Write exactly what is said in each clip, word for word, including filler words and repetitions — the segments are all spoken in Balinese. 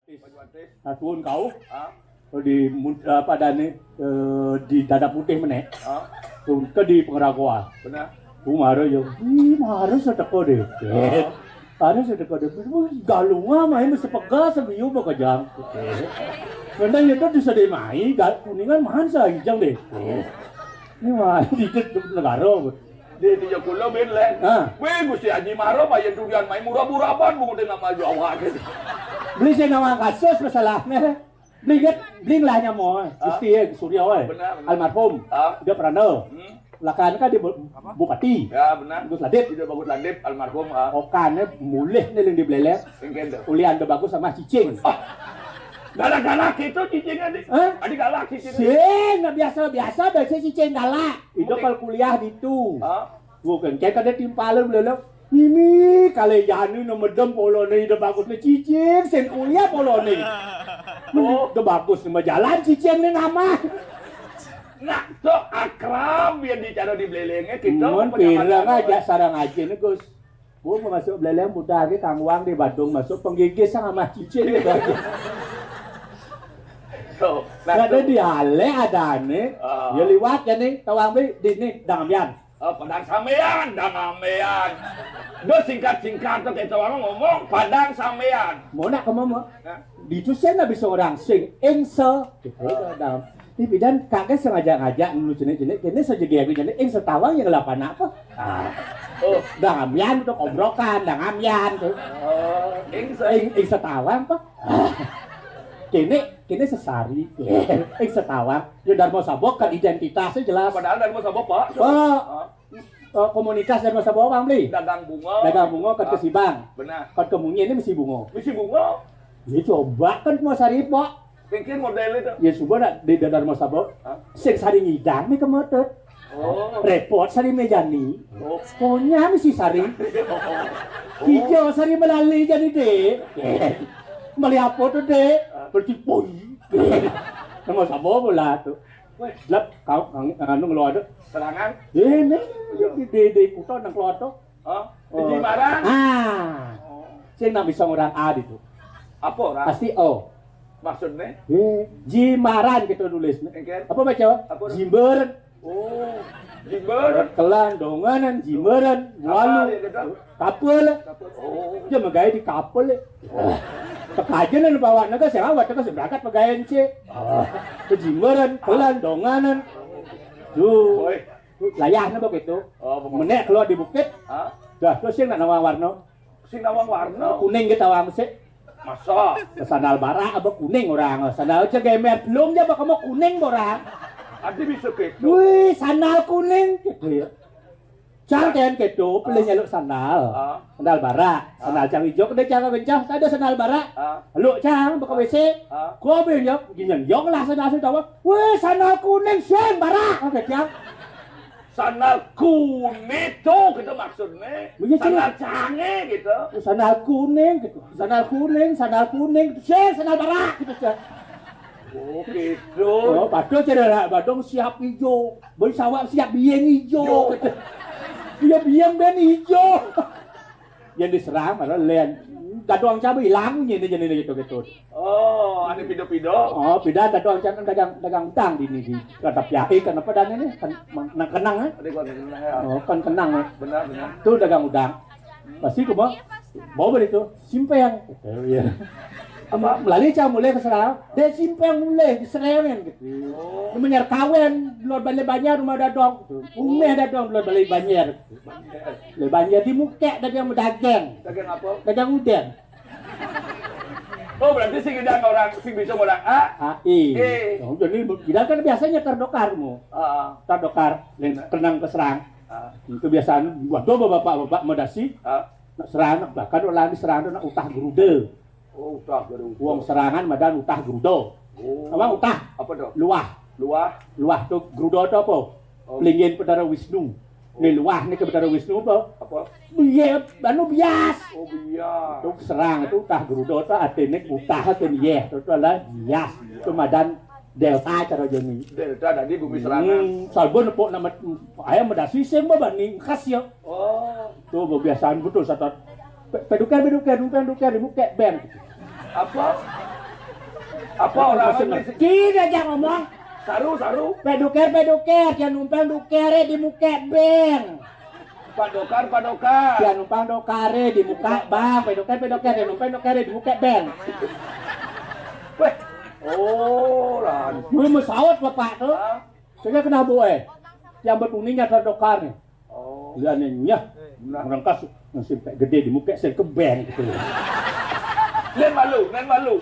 Nah, tuun kau. Ah. Di mun-, apa adané, eh, di Dada Putih menék. Ah. Tuun ké di Pangaragoan. Benar. Tuun mara ya. Ih, mara sateka dé. Ah. Mara sateka dé. Wih, Galungan mai mesti pega sabiu bakejang. Ngendang itu disadé mai, gal-, Kuningan maan saijang dé. Ini mah di negara. Di tiga puluh bin lén. Ah. Wih, Gusti Haji mara, bayan durian mai murah-murah ban, bungut dengan maju awak. Beli saya nawang kasus masalahnya. Beli inget, beli lah nyamo. Ah. Gusti, eh, Surya, eh. Benar, benar. Almarhum. Ah. Dia pernah. Hmm. Lakan kan di bu-, bupati. Ya, benar. Bagus Ladip. Tidak bagus Ladip, almarhum. Ah. Okan, eh, mulih nih yang di Beleleng. Yang kendo. Ulian udah bagus sama cicing. Ah. Galak-galak itu cicingnya, di. Hah? Adi galak cicing. Sing, nah biasa-biasa, biasa cicing galak. Itu kalau kuliah gitu. Ah. Bukan, kayak kada timpalan belum. Mimi, kalau jani no medem polone ida bagus ne cicing, sing kuliah polone. Oh. Ida bagus ne jalan cicing ne nama. Nah, tu akrab yang bicara di Belelengnya kita. Mun pirang aja sarang aja ne, Gus. Bu masuk Beleleng mudah aja kangwang di Badung masuk penggigis sama cicing ne. Tuh, nah, ada tu. Di ale ada ne. Ah. Ya liwat ya nih, tawang bi di ni dangamian. Oh, padang sambean, dang ambean. Do singkat-singkat tu kita orang ngomong padang sambean. Mau nak ke mama? Hah? Di tu saya nak bisa orang sing ingse. Gitu, ah. Dang. Ni bidan kakek sengaja ngajak dulu jenik-jenik. Kini saja dia jenik ingse tawang yang lapan apa? Ah. Oh. Dang ambean tu kobrokan, dang ambean tu. Oh, ingse. Ing, ingse tawang apa? Ah. Kini, kini sesari. Ingse tawang. Ya Darmo Sabok kan identitasnya jelas. Padahal Darmo Sabok, Pak. Oh. Ah. Eh, komunitas dan masa bawang beli. Dagang bunga. Dagang bunga kan ke Sibang. Benar. Kan ke Munyi ini mesti bunga. Mesti bunga. Ya coba kan mau sari, Pak. Mungkin model itu. Ya coba nak di dalam masa bawang. Hah? Sing sari ngidang nih kemetet. Oh. Repot sari mejani. Oh. Pokoknya mesti sari. Oh. Hijau sari melali jadi dek. Meli apa tu dek? Hah? Berarti poi. Nama sama bola tu. Weh, lap kau ang-, anu ngeluar tu. Serangan? Ini di, di, di Kuta nang keluar tu. Oh, oh. Di Jimbaran? Ah. Oh. Sing nak bisa orang A itu. Apa orang? Pasti O. Maksudnya? Eh, Jimbaran kita tulis. Engker? Apa baca? Apa? Jimber. Oh. Jimber. Kelan, donganan, Jimbaran, walu. Apa ya, gitu? Kapal. Kapal. Oh. Dia megai di kapal. Pekajen anu bawa naga sing awat naga sing berangkat pegawai encik. Ah. Kejimbaran, pelan, donganan. Tuh. Oi. Layahnya begitu. Oh, begitu. Menek keluar di bukit. Hah? Dah, terus sing nak nawang warna. Sing nawang warna. Kuning kita awang sih. Masa? Sandal barak apa kuning orang. Sandal aja gemer belum aja kamu kuning orang. Adi bisa gitu. Wih, sandal kuning gitu ya. Cang ten kedo, pilih nyeluk sandal. Ah. Sandal barak. Ah. Sandal cang ijo, kena cang kencah, ada sandal barak. Ah. Luk cang, buka W C. Ah. Kau pilih nyok, gini nyok lah sandal sandal. Weh, sandal kuning, sing barak, kata cang. Sandal kuning tu, gitu maksudnya. Begitu. Sandal canggih, gitu. Sandal kuning, gitu. Sandal kuning, sandal kuning, gitu. Sing, sandal barak, gitu, cang. Oh, gitu. Oh, padahal cedera badong siap ijo. Beli sawak siap bieng ijo. Yo. Iya, bieng ben ijo. Yang diserang, ada len. Gadong cabai hilang, ini, ini, ini, gitu, gitu. Oh, ada pido-pido. Oh, pidan gadong cabai dagang, dagang utang di ini, di kata piahi, kenapa dan ini? Kan, nang kenang, eh? Ada gua kenang, ya. Oh, kan kenang, eh? Benar, benar. Itu dagang udang. Pasti ke bawah, bawah itu, simpeng. Oh, iya. Apa? Melali cang mulai ke Serang, dia simpeng mulai di Serengen gitu. Oh. Dia menyar kawen, luar balik banyak rumah dadong. Umeh dadong, luar balik banyak. Luar banyak di muka, dagang dagang. Dagang apa? Dagang udang. Oh, berarti sing idang orang, sing bisa orang A. A, I. Eh. Oh, jadi idang kan biasanya terdokar mu. Ah. Terdokar, yang tenang ke Serang. Ah. Itu biasanya, waduh, bapak-bapak medasi. Ah. Nak Serang, nak bahkan orang di Serang tu nak utah geruda. Oh, utah geruda. Wong Serangan madan utah geruda. Oh. Apa utah? Apa tu? Luah. Luah. Luah tu geruda tu apa? Oh. Pelingin Petara Wisnu. Oh. Ni luah ni ke Petara Wisnu apa? Apa? Bias, anu bias. Oh, bias. Tu Serang tu utah geruda tu artinya utah tu ni, tu, tu adalah bias. Bias. Tu madan Delta cara jani. Delta tadi bumi Serangan. Hmm, salbun nepuk nama ayam medasi sing ba bani khas ya. Oh. Tu kebiasaan betul satat. Pe-, peduker, peduker, peduker, peduker, peduker, ben. Apa? Apa orang masih ngerti? Dia ngomong. Saru, saru. Peduker, peduker, dia numpang duker di muka beng. Pak Dokar, Pak Dokar. Dia numpang dokare di muka bang, pedoker, pedoker, dia numpang dokare di muka beng. Weh. Oh, lah. Lu mesaut bapak tuh. Hah? Saya kena bu eh. Yang berkuningnya ada dokar nih. Oh. Lihat nih, ya. Nah. Orang kas, yang sampai gede di muka, saya kebeng gitu. Lain malu, lain malu.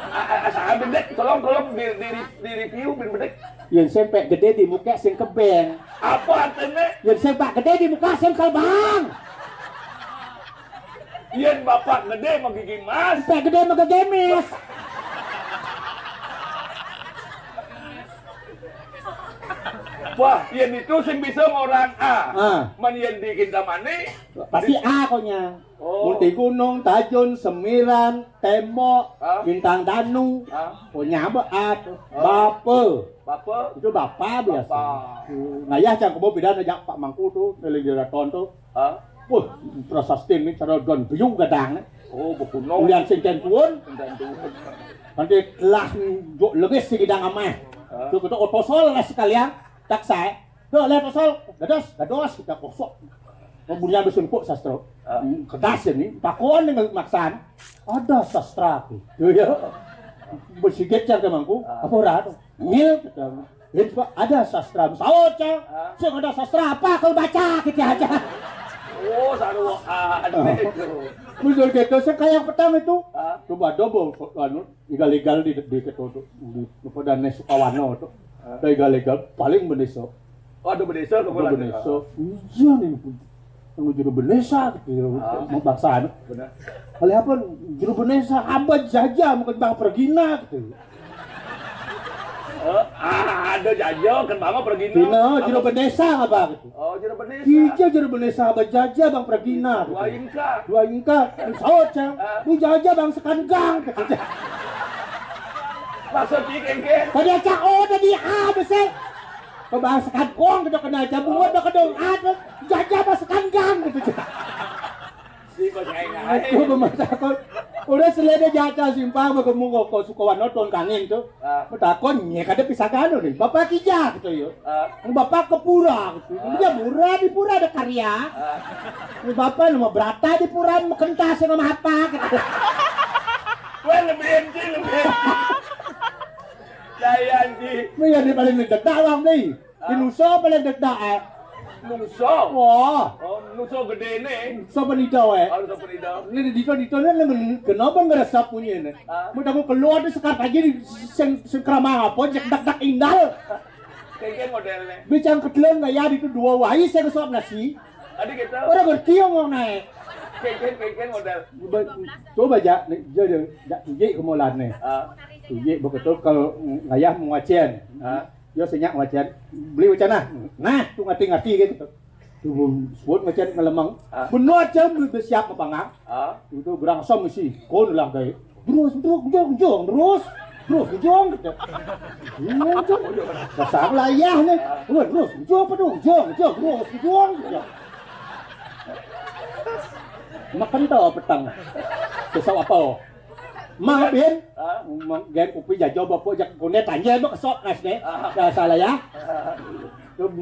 A- a- Asal bedek, tolong, tolong di, di, di review, bin bedek. Yang sempak gede di muka sing kebeng. Apa artinya? Yang sempak gede di muka sing kebang. Yang bapak gede mau gigi emas. Sempak gede mau gigi emas. Wah, yang itu sing bisa orang A. Ah. Man yang di Kintamani. Pasti A konya. Oh. Munti Gunung, Tajun, Semiran, Tembok, ah, Bintang Danu. Ah. Konya apa? At. Oh. Bape. Bape. Itu bapak biasa. Bapak. Hmm. Ngayah cang kebo pidan ajak Pak Mangku tuh, dari Jeraton tuh. Ah. Wah, prasasti ini cara don biu gadang nih. Oh, bekunong. Ulian sing ten tuun. Sing ten tuun. Nanti telah juk legis si gidang amah. Ah. Tuh kita otosol lah sekalian. Tak saya. Dok, lihat pasal. Dados, dados kita kosok. Pembunyian besungkuk sastra. Ah. Hmm, kedas ini. Pakon dengan maksaan. Ada sastra aku. Tuh ya. Bersigit cang ke mangku. Ah. Apa ora tuh? Ngil kita. Ini Pak, ada sastra. Saut cang. Ah. Sing ada sastra apa kalau baca kita aja. Oh, saru ada itu. Musuh kita sekaya petang itu. Ah. Coba double anu. Igal-igal di, di keto tu, di, di Padane Sukawano tu. Ah. Ada igal-igal paling bendesa. Oh, ada bendesa ke Ada bulan bendesa. Iya nih, yang juru bendesa gitu. Ah. Mau bangsa anu. Benar. Oleh apa juru bendesa abad saja mungkin bang pergina gitu. Eh, ah, ada jaja kan bang pergina. Gina, juru bendesa apa gitu? Oh, juru bendesa. Iya, juru bendesa abad saja bang pergina gitu. Dua ingka. Dua ingka, saut cang. Ah. Bu jaja bang sekan gang. Maksud cik engke? Tadi cak oh tadi A besi. Bang sekan gong kita kena aja buat dah kedong A tuh. Jaja bang sekan gang gitu. Si bos aing aing. Aku memasak. Udah selede jaja simpang berkemu kok Sukawano tuan kangin tuh. Ah. Betakon nye kada pisah kanu nih. Bapak kija gitu yo. Ah. Bapak ke pura gitu. Ah. Dia murah di pura ada karya. Ah. Bapak nama berata di pura makan tas nama apa gitu. Wah, lebih anjing, lebih anjing. Daya anjing. Ini yang paling dekat dalam nih. Di Nusa paling dekat eh. Nusa. Wah. Oh, Nusa gede nih. Nusa Penida eh. Oh, Nusa Penida. Ini di Nusa Penida ini kenapa ngerasa punya ini? Ah. Mau aku keluar di sekarang aja di seng sengkrama apa cek dak dak indal. Kayak modelnya. Bicang ketelan nggak ya itu dua wai saya kesop nasi. Ada gitu. Orang ngerti yang mau naik. Kayak kayak model. Coba, coba aja nih, dia dia dia tunjuk ke molan nih. Ah. Tunjuk betul kalau ngayah mau wacian. Ah. Yo senyak wacian. Beli wacian nah. Nah, tu ngerti-ngerti gitu. Tu suat wacian ngelemeng. Ah. Benar aja beli siap apa nggak? Ah. Itu berang som isi. Kon lah gaya. Terus, terus, jong, jong, terus. Terus, jong gitu. Iya, jong. Dasar layah nih. Terus, terus, jong apa tuh? Jong, jong, terus, jong gitu. Makan tau petang. Besok apa? Mang Bin. Hah? Mang Gen kupi jajo bapak jak kone tanya lo kesok nas ne. Ah. Dasar layah. Ah. Tuh,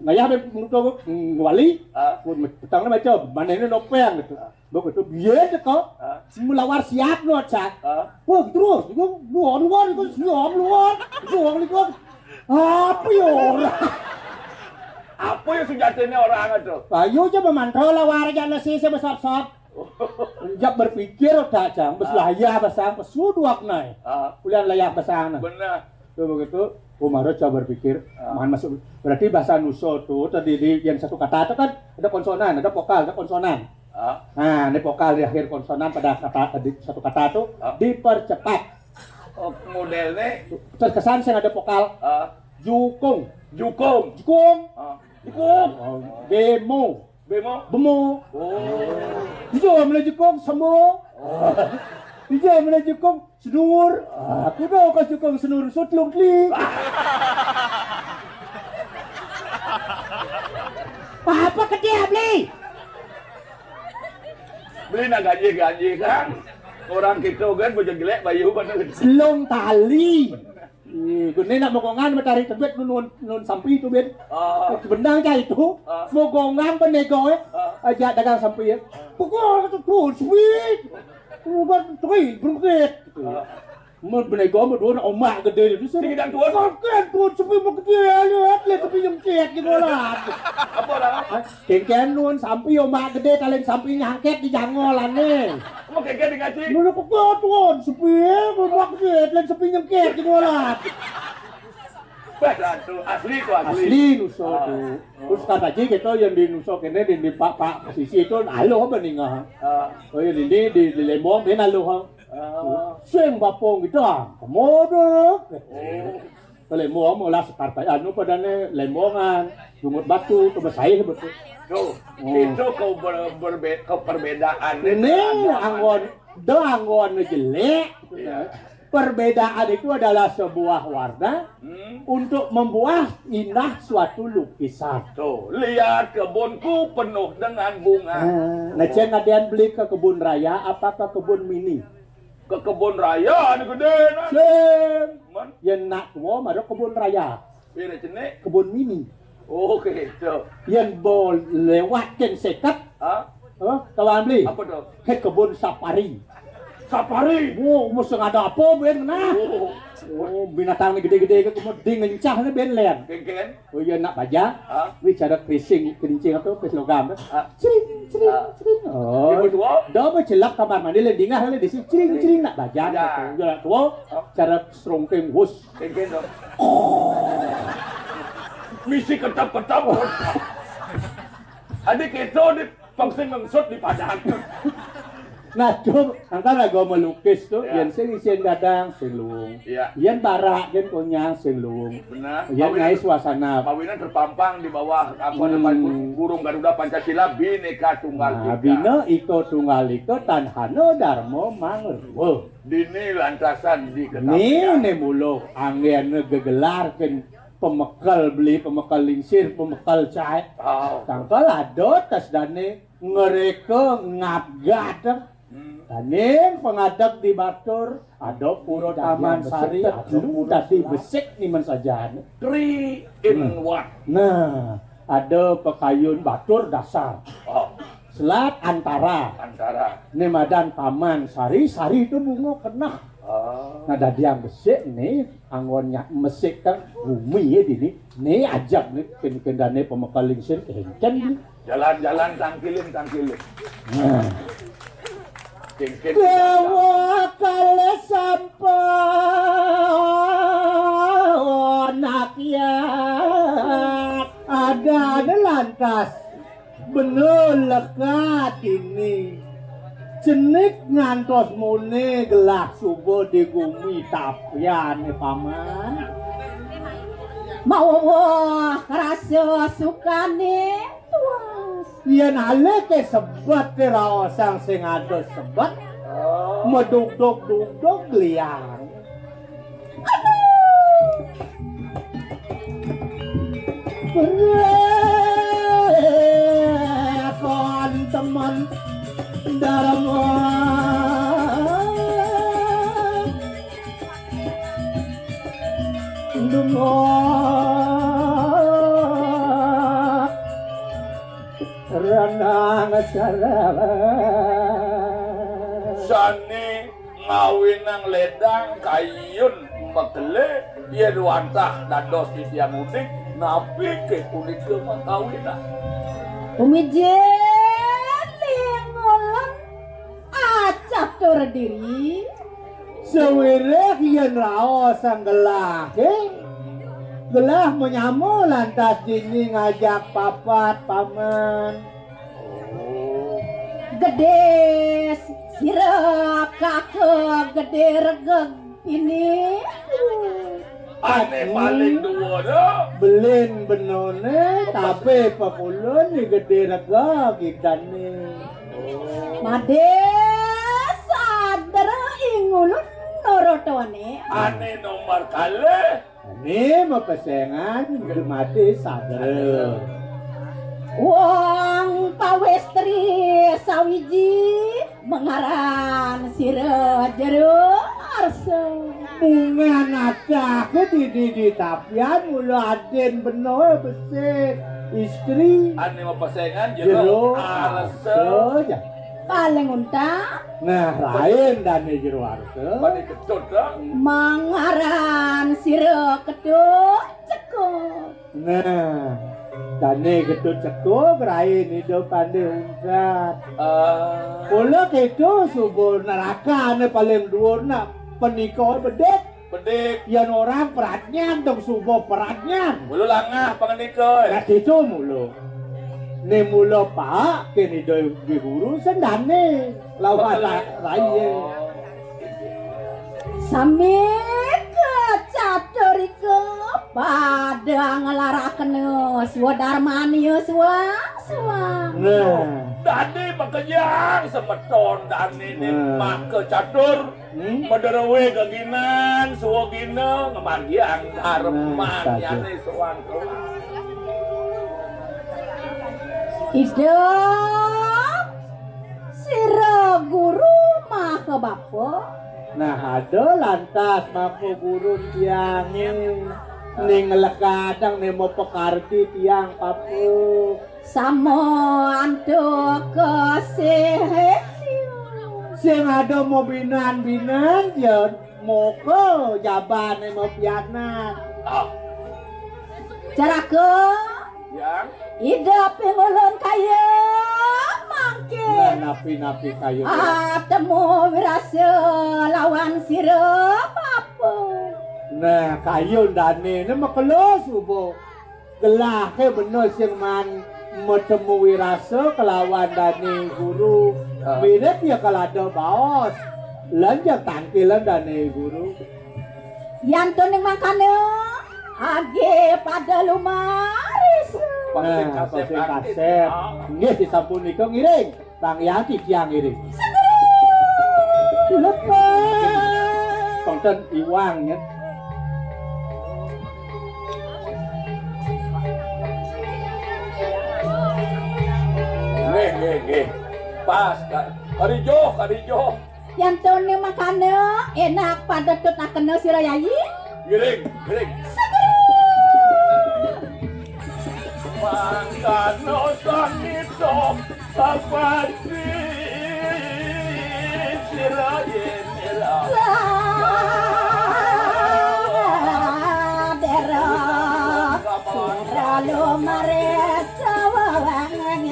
ngayah be mutu wali. Ah. Pun petang macam mana ini nopeng gitu. Ah. Begitu biar kok. Ah. Melawar siap lo cak. Ah. Wah terus, luar luar itu siap luar. Luar luar. Apa ya orang? Apa ya sejatinya orang itu? Ayo coba mantra lawar aja nasi sebesar-besar. Jak berpikir tak cang, bes layah basang, pesu duak nai. Ah. Kulian layah basang nah. Benar. Tuh begitu, Umaro coba berpikir, ah, man masuk. Berarti bahasa Nuso tuh terdiri yang satu kata itu kan ada konsonan, ada vokal, ada konsonan. Ah. Nah, ini vokal di akhir konsonan pada kata di satu kata tuh, ah, dipercepat. Oh, modelnya. Terkesan sing ada vokal. Ah. Jukung. Jukung. Jukung. Ah. Jukung. Oh, bemo. Bemo. Bemo. Oh. Ijo mana jukung semo. Oh. Ijo mana jukung senur. Ah, aku tahu kau jukung senur sutlung tli. Apa ke dia beli? Beli nak gaji-gaji kan? Orang kita kan bocah gelek bayu pada. Selung tali. Ih, gune nak mokongan matahari terbit nun, nun, nun sampi tu, bin. Ah. Benang cah itu. Ah. Mokongan benego, eh. Ah. Ajak dagang sampi, ya. Pukul tu, tu, sweet. Ubat tu, eh, berengkit. Ah. Mun benego, mun dua omak gede tu. Sing gedang tuan. Makan tuan sampi mau gede, lihat, lihat sampi nyengkit gitu lah. Apa orang? Kengken nun sampi omak gede, talin sampi nyangkit di jangolane. Mau kengken di ngaji? Dulu kok tuan sampi omak gede, talin sampi nyengkit di bola. Bah, tu asli tu asli. Asli nuso tu. Terus kata aja kita yang di nuso kene di, di pak pak sisi itu aluh apa nih nggak? Oh ya di di di lembong dia aluh. Sing bapong gitu ah. Modal. Lembong olah sekartai anu padane lembongan, Lungut Batu, Tobasaih betul. Tuh, itu kau ber, berbe, kau perbedaan. Nih anggon, do anggon jelek. Iya. Perbedaan itu adalah sebuah warna hmm. Untuk membuat indah suatu lukisan. Tuh, lihat kebunku penuh dengan bunga. Nah, nah cen adean beli ke kebun raya apa ke kebun mini? Ke kebun raya ni gede nah. Sing. Man? Yen nak tua mara kebun raya. Bira cenik. Kebun mini. Oh, gitu. Yen bo lewat ken seket. Hah? Hah? Kawan beli. Apa tu? Ke kebun safari. Safari. Oh, mesti ada apa ben nah. Oh. Oh, binatang ni gede-gede ke kemudian ngencah ni ben len. Kengken. Oh iya nak baja. Hah? Wi cara kerincing, kerincing apa pes logam tu. Hah? Cering, cering, cering. Oh. Dia berdoa. Dah bercelak kamar mandi le dingah le di sini cering cering nak baja. Iya. Gitu. Jalan tua. Hah? Cara serongkeng hus. Kengken tu. Misi ketap-ketap. Adik itu di Pang sing mengsut di padang. Nah, cuk, angkan lagu melukis tu, ya. Yen sing isin dadang, sing luung. Ya. Yen barak, yen konyang, sing luung. Benar. Yen ngai suasana. Pawinan terpampang di bawah apa hmm. Depan burung Garuda Pancasila Bhinneka Tunggal nah, Ika. Bina iko tunggal iko tanhana dharma mangrua. Dini lantasan di ketapian. Ni ne muluk anggen gegelar ken pemekel beli, pemekel lingsir, pemekel cae. Oh. Tangkal ada tas dane ngereka ngabgad. Hmm. Daning pengadeg di batur, ada pura taman sari, ada pura tadi besik ni men saja. Three in hmm. One. Nah, ada pekayun batur dasar. Oh. Selat antara. Antara. Ni madan taman sari, sari itu bunga kenah. Oh. Nah, dadiang besik ni anggon nyak mesik kan bumi ya dini. Ni ajak ni ken kendane pemekal lingsir engken ni. Jalan-jalan tangkilin tangkilin. Nah. Kengken. Dewa kale sampa anak ya. Ada ada lantas. Bener lekat ini. Cenik ngantos mune gelah suba di gumi tapiane paman. Mawa rasa sukane tuas. Yen aleke sebet raosang sing ada sebet. Medugdug-dugdug liang. Kon teman Dharma Dungo Renang Sarang Sane ngawinang ledang kayun mekele yen wantah dados titiang udik napi ke punika makawinan. Umijin ling ulun acatur diri. Sawiréh yen raos sang gelah, eh? Gelah menyama lantas dini ngajak papat paman. Gedé sira kaka gedé regeg ini. Ané paling duwa dah. Belin benone, tapi pakulun ni gedé regeg kita ni. Madé sadra ing ulun norotoné. Ané nomor kalih. Ané mapesengan, gemati sadra. Wong pawéstri sawiji mangaran sira Jero Arsa. Mungan acah dini di tapian mula adin bena besik istri. Ané mapesengan Jero Jero Arsa. Arsa, ya. Paling untat. Nah, lain dané Jero Arsa. Pané Ketut, ah. Mangaran sira Ketut Cekut. Nah, dané Ketut Cekut, rain idup pandé untat. Ah. Mula kéto subur nerakané paling dhuwur nak penika bedik. Bedik. Yén orang pradnyan dong suba pradnyan. Mula langah pangandika. Nah, kéto mula. Né mula paak kén Ida Guru sing dané lawan Betul. Ra-, rain. Oh. Sami kacaturika pada nglarakna swadarmania suang-suang. Nah. Dané makejang semeton dané né Nah. maka catur. Hmm? Madrawé geginan, swagina, ngamargiang Nah, dharmanyané saja. Suang-suang. Ida sira guru maha bapa. Nah, ada lantas maka guru tiangé ning lekadang né mapakarti tiang papa. Sama antuk kesih. Sing ada mabinan-binan ya moka jabané mapianan. Ah. Caraka. Yang? Ida pingulun kaya mangkin. Nah, napi-napi kaya. Ah, temu wirasa lawan sira bapa. Nah, kayun dané né makelo suba. Gelahé bena sing man matemu wirasa kelawan dané guru. Ah. Mirip ya kalada baos. Lan ja tangkilan dané guru. Yan to ning mangkana, agi pada lumaris. Nah, pasing kasép. Ah. Nggih, disampun nika ngiring. Bang Yanti tiang ngiring. Lepas. Tonton iwang ya. Nggih, nggih, nggih. Pas, Kak. Karijoh, karijoh. Yan to ning mangkana, enak pada tutakena sira yayi. Ngiring, ngiring. Mangkana sangita kapati sira yén ira. Sadera sira lumaris sawewangen.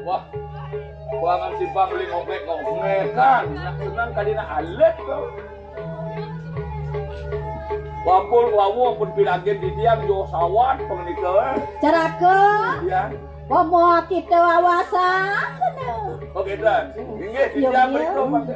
Wah, kuangan simpang beli ngongkek-ngongkekan. Nak senang kali nak alit tu. Wampul wawu pun piragin di tiang jo sawat pengenika, eh. Caraka. Iya. Wamo kita wawasan. Oke, Dan. Inggih, di Iya, tiang iya. Berikut, Pak.